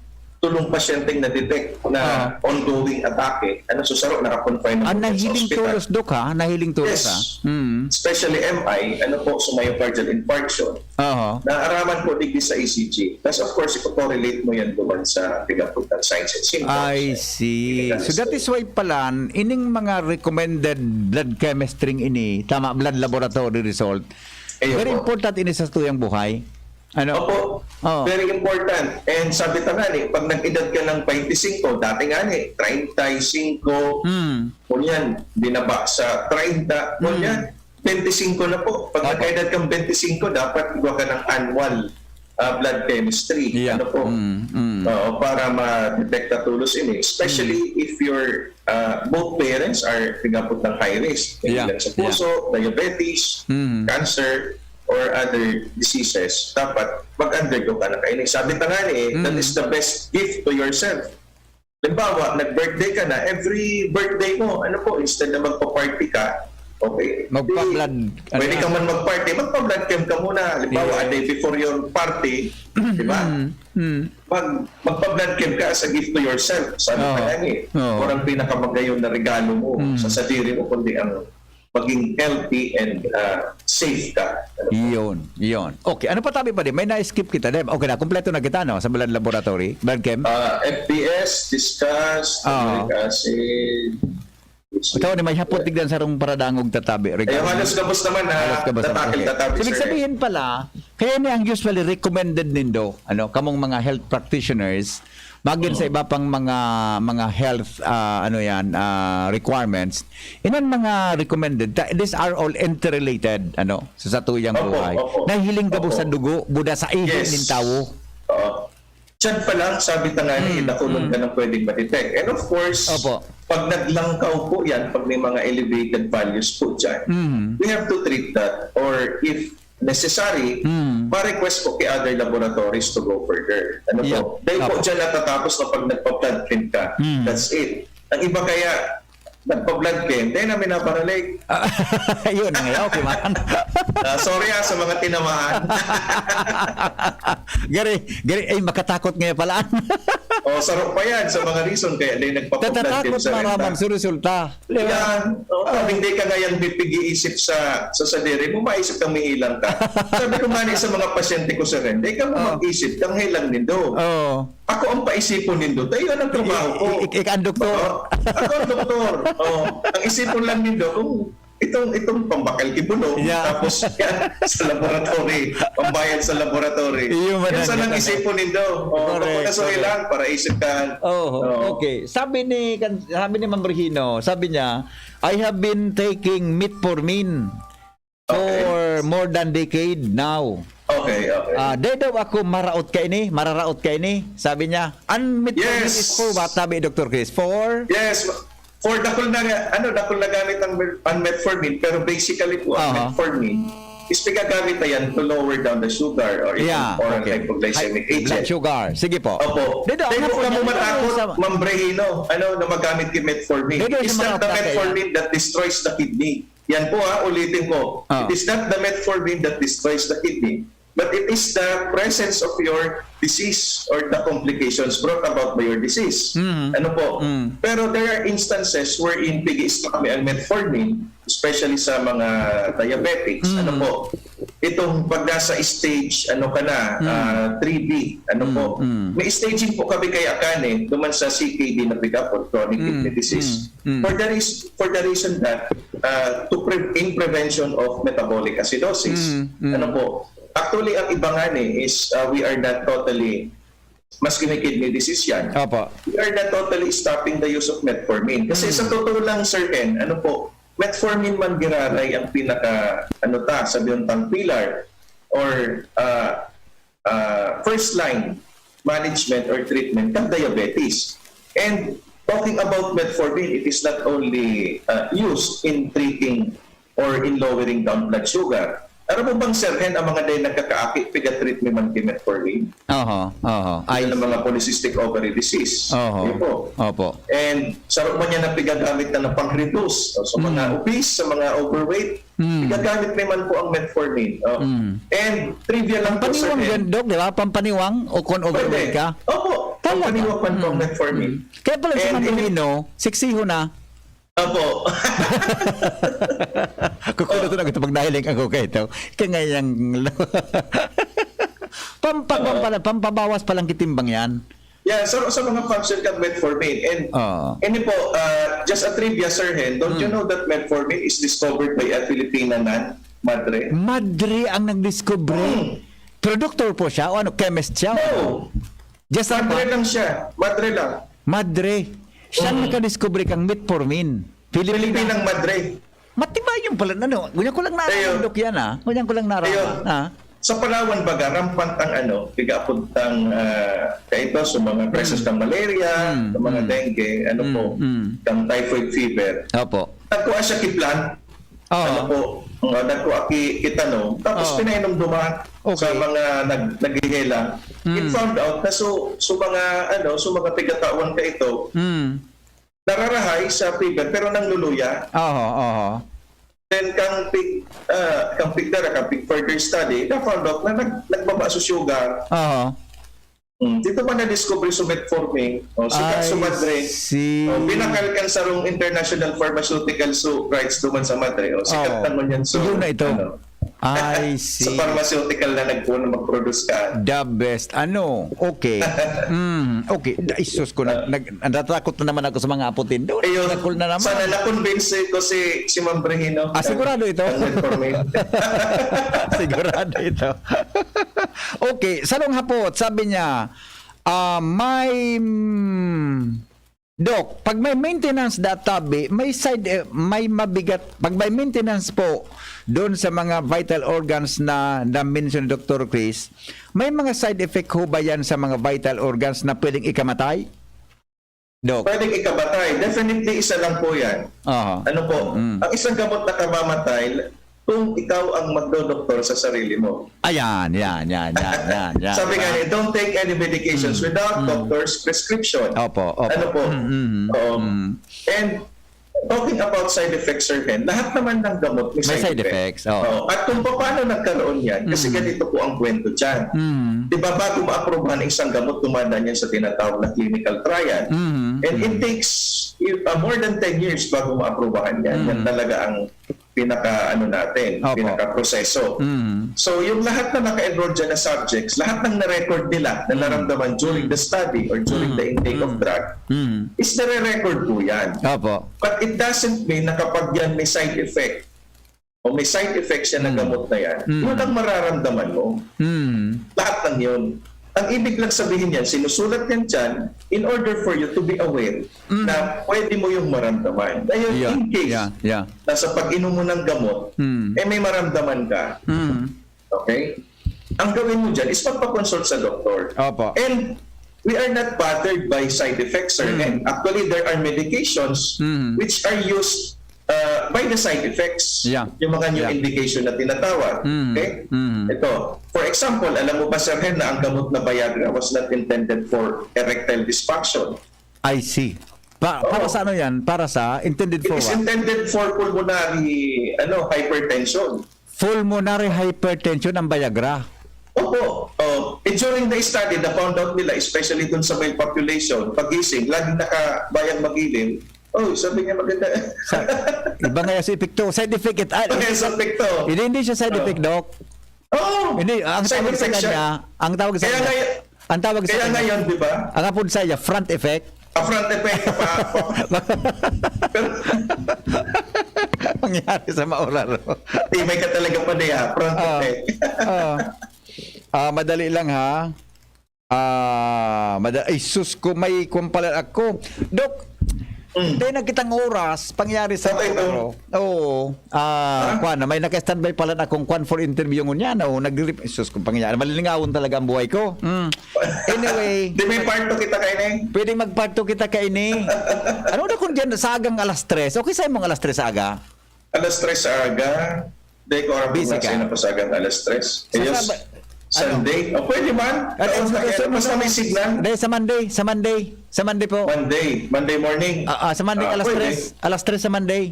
tulong pasyenteng na-detect na Ah. ongoing atake, ano, so saro, naka-confine na Ah, po sa nahiling ospital. Tolos, Doc, ha? Nahiling Tolos, Yes. ha? Mm. Especially M I, ano po, sa myocardial infarction. Oho. Naaraman po digdi sa E C G. Tapos of course, ipo-correlate mo yan duman sa pinapunta signs and symptoms. I see. So that is why pala, ining mga recommended blood chemistry ini, tama, blood laboratory result, Ayun very po. Important ini sa tuyang buhay. Ano? Opo, Oh. Very important. And sabi ta nga ni, pag nag-edad ka ng twenty-five, dati nga ni, treinta y cinco, Hmm. o yan, binaba sa treinta, o Hmm. yan, twenty-five na po. Pag Opo. Nag-edad kang twenty-five, dapat iba ka ng annual ah, blood chemistry. Yeah. Ano po? Mm, mm. Oo, para ma-detect na tulos ini. Especially if your ah, both parents are tigapot ng high risk. Yeah, Kahilan sa yeah. puso, diabetes, Mm. cancer, or other diseases. Dapat mag-undergo ka na kayo. Sabi ta nga ni, that Mm. is the best gift to yourself. Halimbawa, nag-birthday ka na, every birthday mo, ano po, instead na magpa-party ka, okay, Magpa-blood, di, pwede ano? ka man mag-party, magpa-blood chem ka muna. Halimbawa, Yes. a day before your party, di ba? Mm. Mag, magpa-blood chem ka as a gift to yourself. Sabi Oo. ka nga ni, Oo. Walang pinakamagayon na regalo mo Mm. sa sadiri mo, kundi ang maging healthy and ah, safe ka. Iyon, iyon. Okay, ano pa tabi pa din? May na-skip kita. Dem, okay na, kompleto na kita, no? Sa blood laboratory, blood chem. Ah, F P S, discuss, Ah. uric acid. Ikaw ni may hapot tigdan sa rong paradangog tatabi. Ayun, halos gabos naman na Halos gabos naman. tatakil Okay. tatabi, So, ibig sir. Sabihin pala, kaya ni ang usually recommended nindo, ano, kamong mga health practitioners, magin sa iba pang mga mga health ah, ano yan, ah, requirements, inan mga recommended, ta- these are all interrelated, ano, sa satuyang Opo, buhay. Opo. Nahiling gabos Opo. sa dugo, buda sa ihi Yes. nin tawo. Oo. Diyan pa lang, sabi ta nga ni, Mm, dakulon mm. ka ng pwedeng ma-detect. And of course, Opo. pag naglangkaw po yan, pag may mga elevated values po dyan, Mm. we have to treat that. Or if necessary, Mm. ma-request po kay other laboratories to go further. Ano Yeah. po? Dahil po Opo. Dyan natatapos kapag nagpa-blood chem ka. Mm. That's it. Ang iba kaya, nagpa-blood chem, dahil namin naparalik. Yun na nga, okay man. Ah, sorry ah, sa mga tinamaan. Gari, gari, ay, makatakot nga pala. O, saro pa yan sa mga reason kaya di nagpa-blood chem Tatatakot sa maraman renta. sa resulta. Di ba? Yan. O, pag hindi ka ngayon pipig-iisip sa, sa sadiri mo, maisip kang mihilang ka. Sabi ko nga ni sa mga pasyente ko, sir, hindi ka mo Oh. mag-isip kang hilang nindo. Oo. Ako ang paisipon nindo. Tayo ang trabaho ko. Ik-, ik-, ik-, ang doktor. Oo. Ako ang doktor. Oh, ang isipon lang nindo kung itong itong pambakal kibulo, Yeah. Tapos yan, sa laboratory, pambayad sa laboratory. Iyo man Yan ang sa lang ano. Isipon nindo. Oh, Correct, kung nasuhi correct. Lang para isip ka. Oh, Oo. Okay. Sabi ni kan- sabi ni Ma'am Regino, sabi niya, "I have been taking metformin for Okay. more than decade now." Okay, okay. Ah, "Di daw ako maraot kaini, mararaot kaini," sabi niya. "Ang metformin Yes. Is for what?" Sabi ni Doktor Chris. For Yes, for dakul na ano, dakul na gamit ang, ang metformin, pero basically po ang Aha. Metformin is pigagamit na yan to lower down the sugar or even Yeah, oral okay. Hypoglycemic High blood agent. Sugar. Sige po. Opo. Di daw, Di ano po po kamo yan? matakot, Sa- Ma'am Brehino, ano, na magamit yung metformin. Di daw It's sa mga not the tatay metformin that destroys the kidney. Yan po ha, ulitin ko. Ah. It is not the metformin that destroys the kidney, but it is the presence of your disease or the complications brought about by your disease. Mm. Ano po? Mm. Pero there are instances wherein pig-i-stop mi ang metformin, especially sa mga diabetics. Mm. Ano po? Itong pag nasa stage, ano ka na, Mm. ah, three B, ano Mm, po? mm. May staging po kami kaya kani, duman sa C K D na pick up or chronic Mm, kidney disease. mm, mm. For the reas- for the reason that uh, to pre- in prevention of metabolic acidosis. Mm, mm. Ano po? Actually, ang iba nga ni is uh, we are not totally, maski may kidney disease yan, Opo. we are not totally stopping the use of metformin. Kasi Mm. Sa totoo lang, Sir Ken, ano po, metformin man giraray ang pinaka, ano ta, sabi yung tang pillar or uh, uh, first line management or treatment ng diabetes. And talking about metformin, it is not only uh, used in treating or in lowering down blood sugar. Ano po bang, Sir Hen, ang mga day nagkakaakit, piga-treat mi man ki metformin? Oho, oho. Ay, Yun ang mga polycystic ovary disease. Oho. Yun po. Opo. And sa man niya na pigagamit na ng pang-reduce. So, sa mga Mm. obese, sa mga overweight, Mm. pigagamit naman po ang metformin. Oh. Mm. And trivia lang po, Sir Pampaniwang Hen. yan, Doc, di ba? Pampaniwang o kung overweight ka. Opo. Talaga? Pampaniwang man po ang Mm. metformin. Mm. Kaya pala si And Ma'am in- Rino, sexyhon na. Opo. Kukulo to na ito pag nahiling ako kay ito. Kaya nga yung... Pampa, Oo. pampala, pampabawas palang kitimbang yan. Yeah, so sa mga function kag metformin. And Oo. Ini po, uh, just a trivia, Sir Hen, don't you Hmm. know that metformin is discovered by a Filipina nun, madre? Madre ang nagdiskubre. Hmm. Pero doktor po siya o ano, chemist siya? No. Just a Madre ma- lang siya. Madre lang. Madre. Siyang Hmm. Nakadiskubre kang metformin. Filipina. Filipinang madre. Matibay yung pala, ano? Ngunyan ko lang Ayun. naraman, Dok, yan, ah. Ngunyan ko lang naraman, Ayun. ah. sa Palawan baga, rampant ang ano, pigaapod tang, ah, kaito, so mga cases Mm. ng malaria, Mm, ng mga mm. dengue, ano Mm, po, mm. ng typhoid fever. Opo. Nagkuha siya ki plant, Oo. ano po, uh, nagkuha ki, ki tanom, tapos Oo. pinainom duman Okay. sa mga nag-, naghihelang. It Mm. found out na so, so mga, ano, so mga pigatawan kaito, Mm. nararahay sa fever, pero nangluluya. Oho, oho. Then, kang pig-, ah, kang pigdara, kang pig further study, na-found out na nag-, nagbaba sa sugar. Oho. Hmm, dito man na-discover so metformin, o, sikat I sa madre. see. O, binakal kan sarong international pharmaceutical so rights duman sa madre. O, sikat Oo. naman yan. So, Yun na ito. ano, I sa see. pharmaceutical na nagpuno mag-produce ka. The best. Ano? Okay. Mm, okay. Da-, isus ko na, Ah. nag-, natatakot na naman ako sa mga aputin. Doon, Ayun. nagkul na naman. Sana na-convince ko si, si Ma'am Brehino. Ah, sigurado ito? Ang metformin. Sigurado ito. Okay, sarong hapot, sabi niya, ah, may, mm, Doc, pag may maintenance da tabi, may side e-, may mabigat, pag may maintenance po doon sa mga vital organs na na-mention ni Doktor Chris, may mga side effect ho ba yan sa mga vital organs na pwedeng ikamatay? Doc. Pwedeng ikamatay. Definitely, isa lang po yan. Aha. Ano po? Mm. Ang isang gamot na kamamatay, kung ikaw ang magdodoktor sa sarili mo. Ayan, yan, yan, yan, yan, yan. Sabi nga Diba? niya, "Don't take any medications Mm, without mm. doctor's prescription." Opo, opo. Ano po? Mm, mm, Oo. mm. And talking about side effects, Sir Ken, lahat naman ng gamot may May side side effect. effects, oo. Oo. At kung paano nagkaroon yan, kasi Mm. ganito po ang kwento dyan. Mm. Di ba, bago maaprubahan ang isang gamot, dumadaan yan sa tinatawag na clinical trial. Mm. And it Mm. takes, uh, more than ten years bago maaprubahan yan. Mm. Yan talaga ang pinaka, ano natin, Opo. pinaka-proseso. Mm. So, yung lahat na naka-enroll dyan na subjects, lahat ng na-record nila na Mm. naramdaman during Mm. the study or during Mm. the intake of Mm. drug, Mm. is nare-record po yan. Opo. But it doesn't mean na kapag yan may side effect o may side effect siya na Mm. gamot na yan, Mm. yun ang mararamdaman mo. Mm. Lahat ng yun. Ang ibig lang sabihin yan, sinusulat yan dyan in order for you to be aware Mm. na pwede mo yung maramdaman. Ngayon, Yeah, in case yeah, yeah. na sa pag-inom mo ng gamot, Mm. eh, may maramdaman ka. Mm. Okay? Ang gawin mo dyan is magpa-consult sa doktor. Opo. And we are not bothered by side effects, sir. Mm. And actually, there are medications Mm. which are used, uh, by the side effects. Yeah. Yung mga new Yeah. indication na tinatawag. Mm. Okay? Mm. Ito, for example, alam mo ba, Sir Hen, na ang gamot na Viagra was not intended for erectile dysfunction? I see. Pa-, para Oo. sa ano yan? Para sa intended It for is what? intended for pulmonary, ano, hypertension. Pulmonary hypertension ang Viagra? Opo. Oh, eh, during the study, na-found out nila, especially dun sa male population, pagising, laging nakabayang mag-ilim. Oh, sabi niya, "Maganda." Sa, iba nga yung sa epekto. Side effect it, ah, Iba nga yung sa epekto. Hindi, hindi siya side Oh. effect, Doc. Oo. Hindi, ang Side tawag sa effect siya. kanya, ang tawag sa Kaya kanya, ngay-, ang tawag sa kaya kanya, ngayon, di ba? ang apod sa iya, front effect. A front effect pa. Pero Mangyari sa mauraro. Tibay ka talaga pa niya, front Oo. effect. Oo. Ah, madali lang, ha? Ah, mada-, ay, sus ko, may kuwan pala ako. Doc, Mm. tayo na kitang oras, pangyari sa Okay, mauraro. Oo. Ah, Ah? kwan, may naka-standby pala na akong kwan for interview ngunyan. Oh, nag-, sus ko, pangyari. Malilingawon talaga ang buhay ko. Mm. Anyway. Di may part two kita kaini? Pwedeng mag-part two kita kaini. Ano na kung dyan sa agang alas tres? Okay sa'yo mong alas tres sa aga? Alas tres sa aga? Di ko alam kung Busy ka? nasa na pa sa agang alas tres. Sa Ayos. Sab-, Sunday? ano? O, pwede man. At Taon sa na kayo. susunod Basta na may signal. Hindi, sa Monday. Sa Monday. Sa Monday po. Monday. Monday morning. Ah, ah, sa Monday, Ah, alas pwede. tres. Alas tres sa Monday.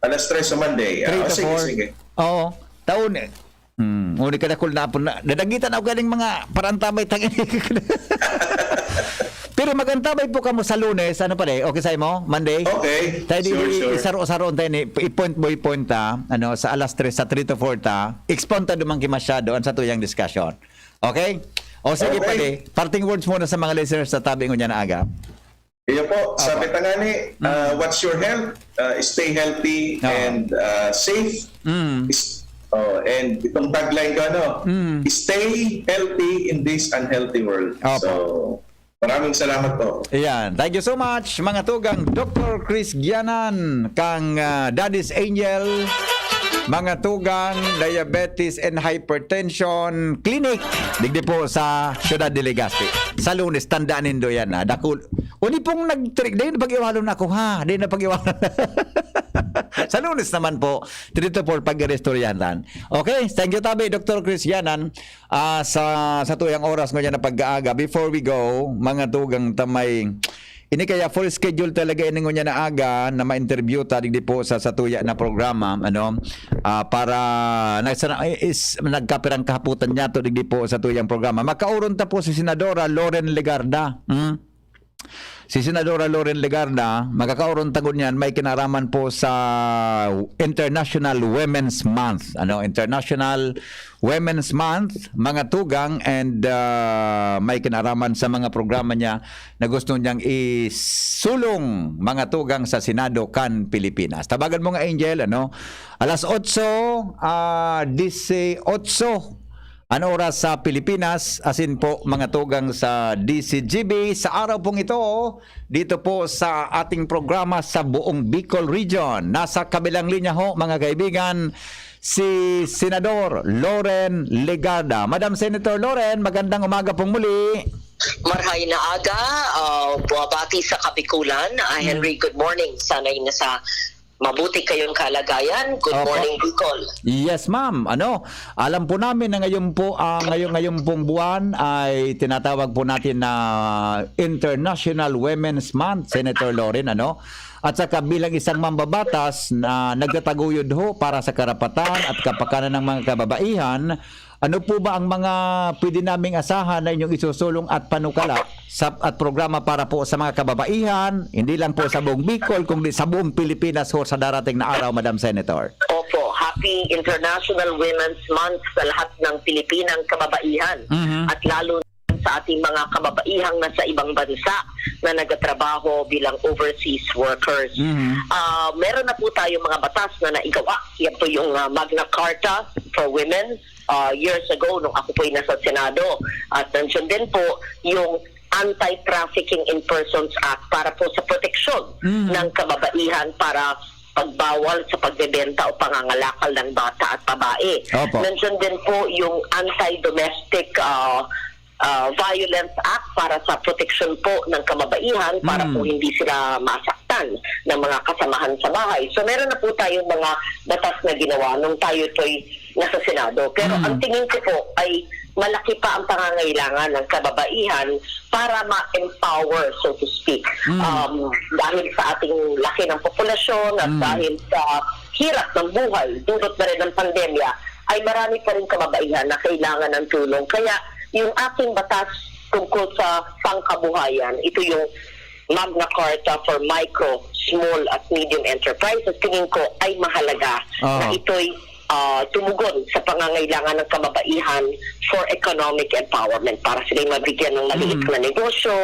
Alas tres sa Monday. Ah, Three to sige, four. sige. Oo. Taon eh. Hmm, uli ka na, cool na po na. Dadagitan ako ganing mga parantabay tangin. Pero magantabay po kamo sa Lunes, ano pa, eh? Okay sa'yo mo? Monday? Okay. Tayo di, Sure, di, sure. isaro-saro tayo ni, i-point by point, ah. Ano, sa alas tres, sa three to four ta. Expound ta duman ki masyado, ang sa tuyang discussion. Okay? O sige, Okay. pwede. Parting words muna sa mga listeners sa tabi ngunyan na aga. Iyo po, Apo. sabi ta nga ni, Mm. ah, watch your health, ah, stay healthy, Apo. and, ah, safe. Mm. Is-, oh, and itong tagline ko, ano, Mm. "Stay healthy in this unhealthy world." Apo. So, maraming salamat po. Ayan. Thank you so much, mga tugang. Doktor Chris Gianan, kang, ah, Daddy's Angel. Mga Tugang Diabetes and Hypertension Clinic, digdi po sa Ciudad de Legazpi. Sa Lunes, tandaan nindo yan, ha. Dakul-, uni pong nagtrik, dahil napag-iwalon ako, ha. Dahil napag-iwalon. Sa Lunes naman po, three to four, pag-iristoryahan. Okay, thank you, tabi, Doktor Chris Yanan. Ah, sa, sa tuyang oras ngunyan na pag-aaga, before we go, mga tugang tamay, ini kaya full schedule talaga ini ngunyan na aga na ma-interview ta digdi po sa, sa tuya na programa, ano, ah, para na, sa, is, nagkapirang kahaputan niya to digdi po sa tuyang programa. Makauron ta po si Senadora Loren Legarda. Hmm? Si Senadora Loren Legarda, makakaoron ta ngunyan, may kinaraman po sa International Women's Month. Ano, International Women's Month, mga tugang, and, ah, may kinaraman sa mga programa niya na gusto niyang isulong, mga tugang, sa Senado kan Pilipinas. Tabagan mo nga, Angel, ano? Alas otso, ah, dieciocho an oras sa Pilipinas, asin po, mga tugang, sa D C G B, sa araw pong ito, dito po sa ating programa sa buong Bicol Region. Nasa kabilang linya ho, mga kaibigan, si Senador Loren Legarda. Madam Senator Loren, magandang umaga pong muli. Marhay na aga, ah, bumabati sa Kabikulan. Ah, Henry, good morning. Sana'y nasa mabuti kayong kalagayan. Good Opo. Morning, Bicol. Yes, ma'am. Ano, alam po namin na ngayon po, ah, ngayon, ngayon pong buwan ay tinatawag po natin na International Women's Month, Senator Loren, ano? At saka bilang isang mambabatas na nagtataguyod ho para sa karapatan at kapakanan ng mga kababaihan, ano po ba ang mga pwede naming asahan na inyong isusulong at panukala sa, at programa para po sa mga kababaihan, hindi lang po sa buong Bicol, kundi sa buong Pilipinas ho sa darating na araw, Madam Senator? Opo, happy International Women's Month sa lahat ng Pilipinang kababaihan Mhm. at lalo sa ating mga kababaihang nasa ibang bansa na nagtatrabaho bilang overseas workers. Mhm. Ah, meron na po tayong mga batas na naigawa. Yan po yung, ah, Magna Carta for Women, ah, years ago nung ako po'y nasa Senado. At nandiyan din po yung Anti-Trafficking in Persons Act para po sa proteksyon Mhm. ng kababaihan para pagbawal sa pagbebenta o pangangalakal ng bata at babae. Opo. Nandiyan din po yung Anti-Domestic, ah, ah, Violence Act para sa proteksyon po ng kababaihan para Mm. po hindi sila masaktan ng mga kasamahan sa bahay. So, meron na po tayong mga batas na ginawa nung tayo po'y nasa Senado. Pero Mm. ang tingin ko po ay malaki pa ang pangangailangan ng kababaihan para ma-empower, so to speak. Mm. Um, dahil sa ating laki ng populasyon at Mm. dahil sa hirap ng buhay, dulot na rin ng pandemya, ay marami pa rin kababaihan na kailangan ng tulong. Kaya yung ating batas tungkol sa pangkabuhayan, ito yung Magna Carta for Micro, Small at Medium Enterprises, tingin ko ay mahalaga Oo. na ito'y, ah, tumugon sa pangangailangan ng kababaihan for economic empowerment para sila'y mabigyan ng maliit Mm. na negosyo,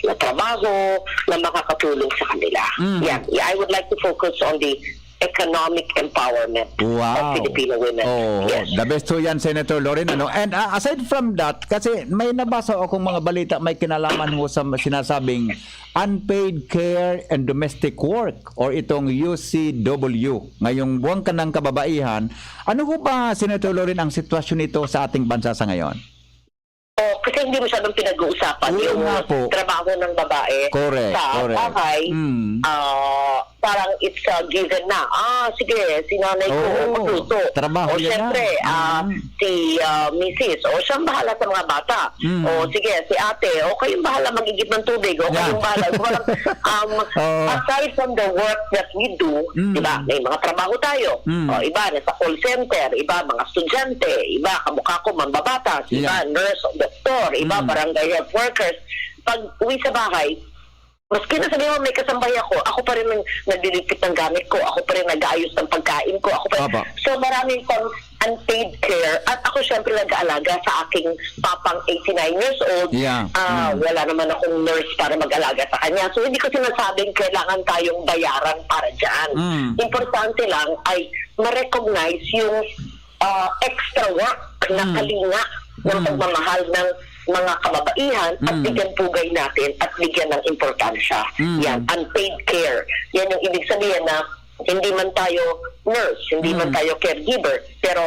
na trabaho, na makakatulong sa kanila. Mm. Yan. I would like to focus on the economic empowerment Wow. of Filipino women. Oo, Yes. the best ho yan, Senator Loren, ano? And, ah, aside from that, kasi may nabasa akong mga balita, may kinalaman ho sa sinasabing unpaid care and domestic work or itong U C W. Ngayong buwan ka ng kababaihan, ano ho ba, Senator Loren, ang sitwasyon nito sa ating bansa sa ngayon? Oh, kasi hindi masyadong pinag-uusapan Oo yung nga po. trabaho ng babae Correct, sa correct. bahay. Mm. Ah, parang it's a given na. Ah, sige, si nanay ko, Oo. magluto. Trabaho O, yan syempre, na. ah, Mm. si, ah, misis. O, siyang bahala sa mga bata. Mm. O, sige, si ate. O, kayong bahala mag-igib ng tubig. O, Yeah. kayong bahala. Parang, um, Oo. aside from the work that we do, Mm. di ba, may mga trabaho tayo. Mm. O, iba, nasa call center. Iba, mga estudyante. Iba, kamukha ko, mambabatas. Iba, Yeah. nurse, doktor. Iba, Mm. barangay health workers. Pag uwi sa bahay, maski na sabihin mo may kasambahay ako, ako pa rin ang nagliligpit ng gamit ko, ako pa rin nag-aayos ng pagkain ko, ako pa rin. Opo. So, maraming pang unpaid care. At ako, syempre, nag-aalaga sa aking papang eighty-nine years old. Yeah. Ah, Mm. wala naman akong nurse para mag-alaga sa kanya. So, hindi ko sinasabing kailangan tayong bayaran para dyan. Mm. Importante lang ay ma-recognize yung, ah, extra work na Mm. kalinga ng Mm. pagmamahal ng mga kababaihan at Mm. bigyan pugay natin at bigyan ng importansya. Mm. Yan, unpaid care. Yan yung ibig sabihin na Hindi man tayo nurse, hindi man Mm. tayo caregiver, pero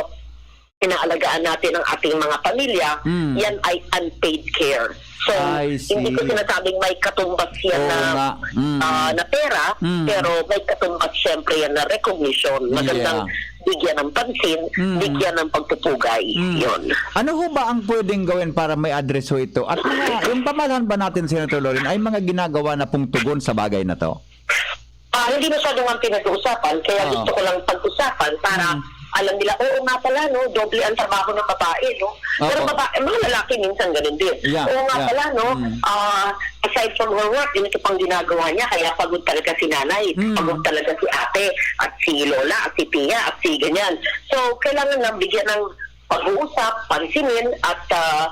inaalagaan natin ang ating mga pamilya, Mm. yan ay unpaid care. So, I see. hindi ko sinasabing may katumbas yan Oo na, nga. Mm. ah, na pera, Mm. pero may katumbas siyempre yan na recognition. Magandang Yeah. bigyan ng pansin, Mm. bigyan ng pagpupugay. Mm. Yun. Ano ho ba ang pwedeng gawin para may address ho ito? At mga, yung pamahalaan ba natin, Senator Loren, ay mga ginagawa na pong tugon sa bagay na to? Ah, hindi masyado nga pinag-uusapan, kaya Oo. gusto ko lang pag-usapan para Mm. alam nila, oo nga pala, no, doble ang trabaho ng babae, no? Pero Opo. babae, mga lalaki minsan ganun din. Yeah, Oo nga yeah. pala, no, Mm. ah, aside from her work, yun ito pang ginagawa niya, kaya pagod talaga si nanay, Mm. pagod talaga si ate, at si lola, at si tia, at si ganyan. So, kailangan nang bigyan ng pag-uusap, pansinin, at ah,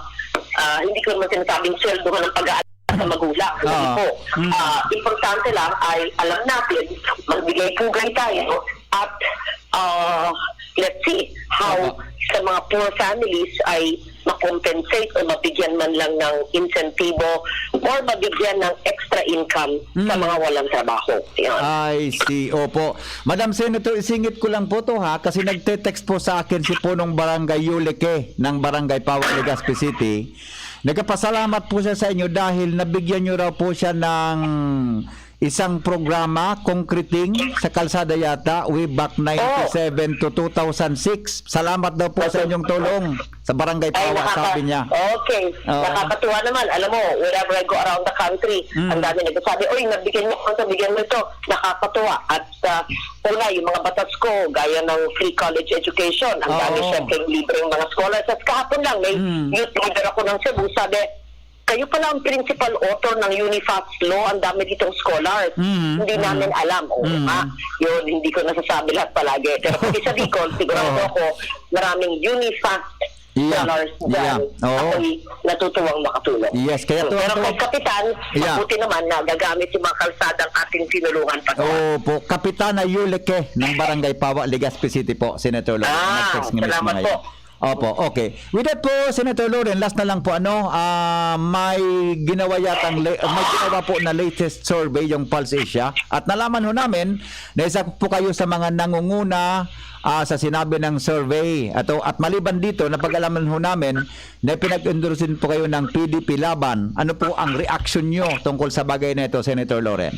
ah, hindi ko naman sinasabing sweldohan ng pag-aaral sa magulang. Hindi Ah. po. Mm. Ah, importante lang ay alam natin, magbigay pugay tayo at ah, let's see how Opo. sa mga poor families ay ma-compensate o mabigyan man lang ng insentibo or mabigyan ng extra income sa Mm. mga walang trabaho. Yun. I see. Opo. Madam Senator, isingit ko lang po to ha, kasi nagte-text po sa akin si Punong Barangay Yulike ng Barangay Pawak, Legazpi City. Nagpapasalamat po siya sa inyo dahil nabigyan nyo raw po siya ng isang programa, concreting, sa kalsada yata, way back ninety-seven to two thousand six. Salamat daw po sa inyong tulong sa Barangay Ay, Pawak, nakaka- sabi niya. Okay. Oo. Nakakatuwa naman. Alam mo, whenever I go around the country, Mm. ang dami nagsasabi, "Uy, nabigyan mo ako, nabigyan mo ito." Nakakatuwa. At ah, una, yung mga batas ko, gaya ng free college education, ang dami Oo. siyempre libreng mga scholars. At kahapon lang, may Mm. youth leader ako ng Cebu, sabi, "Kayo pala ang principal author ng UNIFAST law, ang dami ditong scholars." Mm, Hindi mm. namin alam. Oo Mm. nga, yun, hindi ko nasasabi lahat palagi. Pero pati sa Bicol, sigurado Oo. ako, maraming UNIFAST Yeah. scholars dyan. Yeah. Oo. Ako'y natutuwang makatulong. Yes, kaya Pero tuwang-tuwa- kay Kapitan, Yeah. mabuti naman na gagamit yung mga kalsadang ating tinulungan pa. Opo, Kapitana Yulike ng Barangay Pawak, Legazpi City po, Senator Loren. Ah, Nag-text nga mismo salamat ngayon. po. Opo, okay. With that po, Senator Loren, last na lang po, ano, ah, may ginawa yatang, la- may ginawa po na latest survey yung Pulse Asia. At nalaman ho namin na isa po kayo sa mga nangunguna ah, sa sinabi ng survey. Ato, at maliban dito, napag-alaman ho namin na pinag-endorse din po kayo ng P D P Laban. Ano po ang reaksyon nyo tungkol sa bagay na ito, Senator Loren?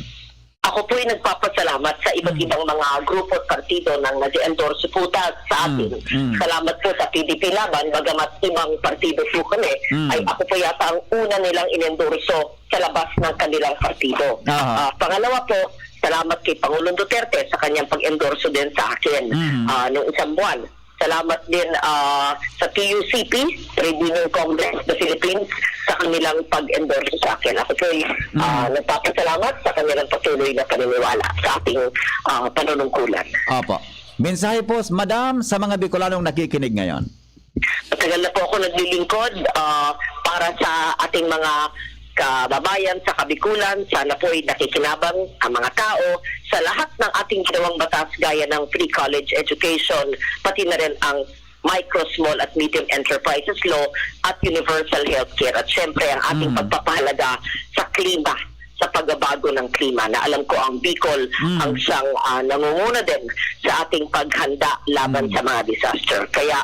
Ako po'y nagpapasalamat sa iba't Mm. ibang mga grupo at partido nang nag-endorse po ta sa Mm, atin. mm. Salamat po sa P D P Laban, bagamat ibang partido po kami, Mm. ay ako po yata ang una nilang inendorso sa labas ng kanilang partido. Aha. Ah, pangalawa po, salamat kay Pangulong Duterte sa kanyang pag-endorso din sa akin Mm. ah, nung isang buwan. Salamat din ah, sa T U C P, Trade Union Congress of the Philippines, sa kanilang pag-endorse sa akin. Ako po'y ah, nagpapasalamat sa kanilang patuloy na paniniwala sa ating ah, panunungkulan. Opo. Mensahe po, Madam, sa mga Bicolanong nakikinig ngayon. Matagal na po ako naglilingkod ah, para sa ating mga kababayan sa Kabikulan. Sana po'y nakikinabang ang mga tao sa lahat ng ating ginawang batas gaya ng free college education, pati na rin ang micro, small at medium enterprises law at universal healthcare. At syempre, ang ating Mm. pagpapahalaga sa klima, sa pagbabago ng klima, na alam ko ang Bicol Mm. ang siyang ah, nangunguna din sa ating paghanda laban Mm. sa mga disaster. Kaya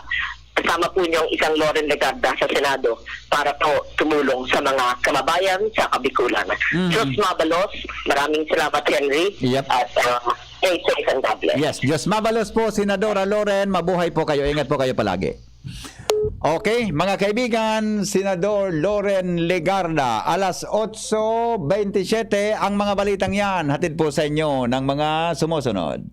kasama po niyo ang isang Loren Legarda sa Senado para po tumulong sa mga kababayan sa Kabikulan. Mm. Diyos mabalos, maraming salamat, Henry. Yep. At ah, stay safe and God bless. Yes, Diyos mabalos po, Senadora Loren. Mabuhay po kayo. Ingat po kayo palagi. Okay, mga kaibigan, Senador Loren Legarda, alas otso bentisiete ang mga balitang yan. Hatid po sa inyo ng mga sumusunod.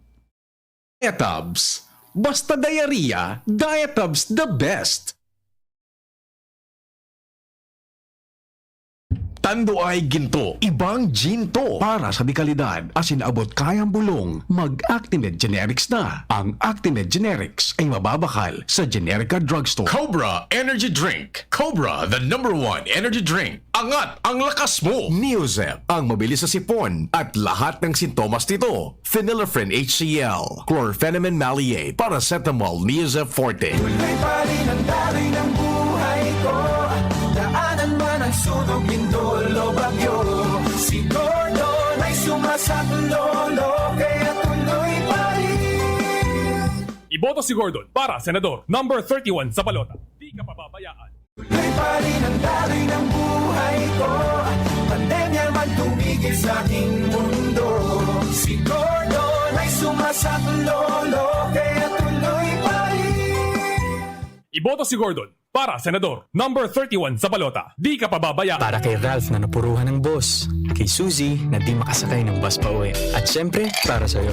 Diatabs. Basta diarrhea, Diatabs the best. Tanduay Ginto, ibang ginto para sa dekalidad. Asin abot kayang bulong, mag-Actimed Generics na. Ang Actimed Generics ay mababakal sa Generica Drugstore. Cobra Energy Drink. Cobra, the number one energy drink. Angat ang lakas mo. Neozep, ang mabilis sa sipon at lahat ng sintomas nito. Phenylephrine H C L, chlorphenamine maleate, paracetamol, Neozep Forte. Tuloy pa rin ang daloy ng buhay ko. Daanan man ang sunog, lindol o bagyo, si Gordon ay sumasaklolo. Kaya tuloy pa Boto si Gordon para senador, number thirty-one sa balota. Di ka pababayaan. Tuloy pa rin ang daloy ng buhay ko. Pandemya man tumigil sa aking mundo. Si Gordon ay sumasaklolo, kaya tuloy pa rin. Iboto si Gordon para senador, number thirty-one sa balota. Di ka pababayaan. Para kay Ralph na napuruhan ng boss. Kay Suzy na di makasakay ng bus pa uwi. At syempre, para sa'yo.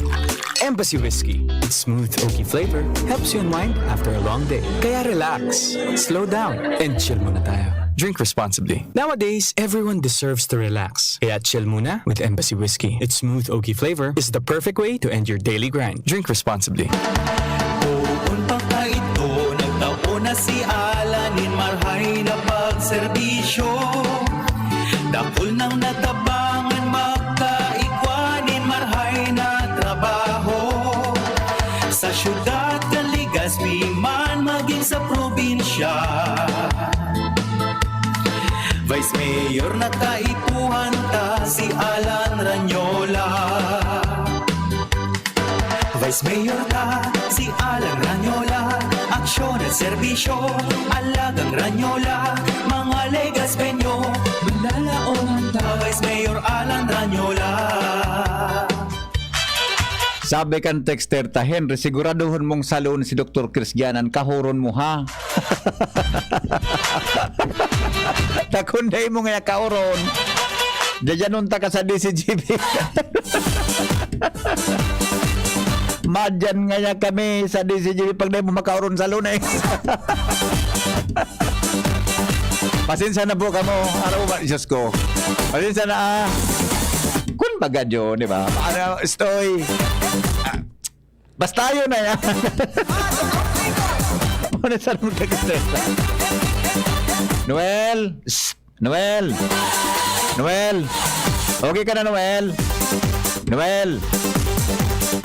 Embassy Whiskey. Its smooth, oaky flavor helps you unwind after a long day. Kaya relax, slow down, and chill muna tayo. Drink responsibly. Nowadays, everyone deserves to relax. Kaya chill muna with Embassy Whiskey. Its smooth, oaky flavor is the perfect way to end your daily grind. Drink responsibly. Poon pa kaidto, nagtao na si Alan nin marhay na pagserbisyo. Dakul nang natabangan magkaigwa nin marhay na trabaho. Sa syudad kan Legazpi man magin sa probinsya, Vice Mayor na kaipuhan ta si Alan Ranyola. Vice Mayor ta si Alan Ranyola. Aksyon at serbisyo, alagang Ranyola. Mga Legazpeño, manalaonan ta. Vice Mayor Alan Ranyola. Sabi kan texter ta, "Henry, siguraduhon mong sa Lunes si Doktor Chris Gianan, kahoron mo, ha?" Ta kun dai mo ngaya kahoron, dyanon ta ka sa D C G B. Madyan ngaya kami sa D C G B pag dai mo makaoron sa Lunes. Pasensya na po kamo. Araw ba? Diyos ko. Pasensya na, ah. Kun baga, Diyo, di ba? Ano, estoy. Ah, basta yun na yan. Ano sa nung text? Noel! Shh! Noel! Noel! Okay ka na, Noel? Noel!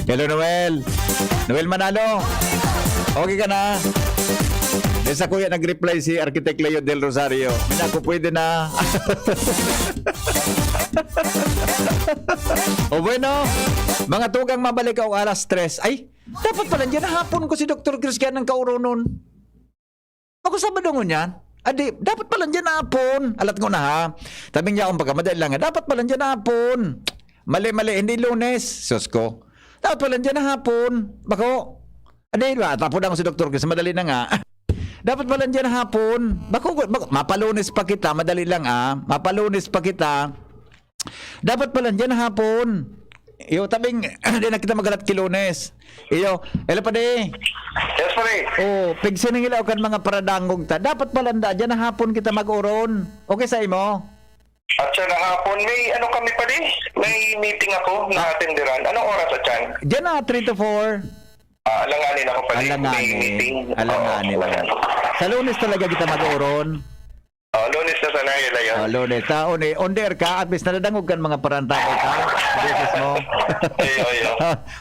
Hello, Noel! Noel Manalo! Okay ka na? Eh, sa kuya, nag-reply si Architect Leo Del Rosario. "Hindi ako pwede na." O bueno, mga tugang, mabalik ako alas tres. Ay, dapat pala dyan hapon ko si Doktor Chris Gianan kauronon. Ako Sabado ngunyan. Adi, dapat pala dyan hapon. Alat ko na ha. Tabing niya akong pagkamadali lang. Dapat pala dyan hapon. Mali, mali. Hindi Lunes. Sus ko. Dapat pala dyan hapon. Bako. Adi, ba? Tapon ako si Doktor Chris. Madali na nga. Dapat pala dyan hapon. Bako, bako, mapalunes pa kita. Madali lang, ah. Mapalunes pa kita. Dapat pala dyan hapon. Iyo, tabing, di na kita magalat ki Lunes. Iyo, hello, padi. Yes, pare. Oh, pigsiningilaw kan mga paradangog ta. Dapat pala nda, dyan na hapon kita mag-oron. Okay sa imo? At siya na hapon, may ano kami, pare? May meeting ako na atenderan. Anong oras at yan? Dyan na, three to four. Ah, alanganin ako, pare. May Alanganin. meeting. Alanganin Oo, lang. wala. Sa Lunes talaga kita mag-oron. Oh, Lunes na sana, yun na yun. Oh, Lunes. Ta, on, on air ka, at least nadadangog kan mga parantago ka. Beses mo. Iyo, iyo.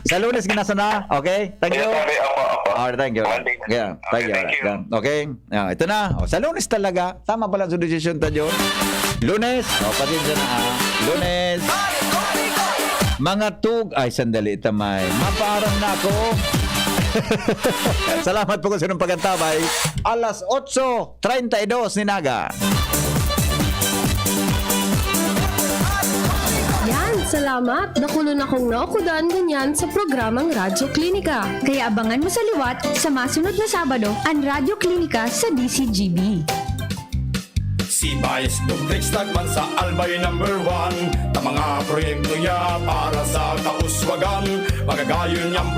Sa Lunes, ginasa na. Okay? Thank you. Iyo, pare. Opo, opo. Alright, thank you. Monday na. Yeah, Okay, thank you. thank you. Yeah, okay. Ah, ito na. Oh, sa Lunes talaga. Tama pala sa desisyon ta, John. Lunes. Oh, pasensya na, ah. Lunes. Mga tug-, ay, sandali, tamay. Mapaaram na ako. Salamat po kung sinong pagantabay. Alas otso treinta y dos ni Naga. Yan, salamat. Dakulon akong naukudan ngunyan sa programang Radyo Klinika. Kaya abangan mo sa liwat sa masunod na Sabado an Radyo Klinika sa D C G B. Si Vice Dugtix tagman sa Albay number one. Ta mga proyekto niya para sa kauswagan. Magagayon niyang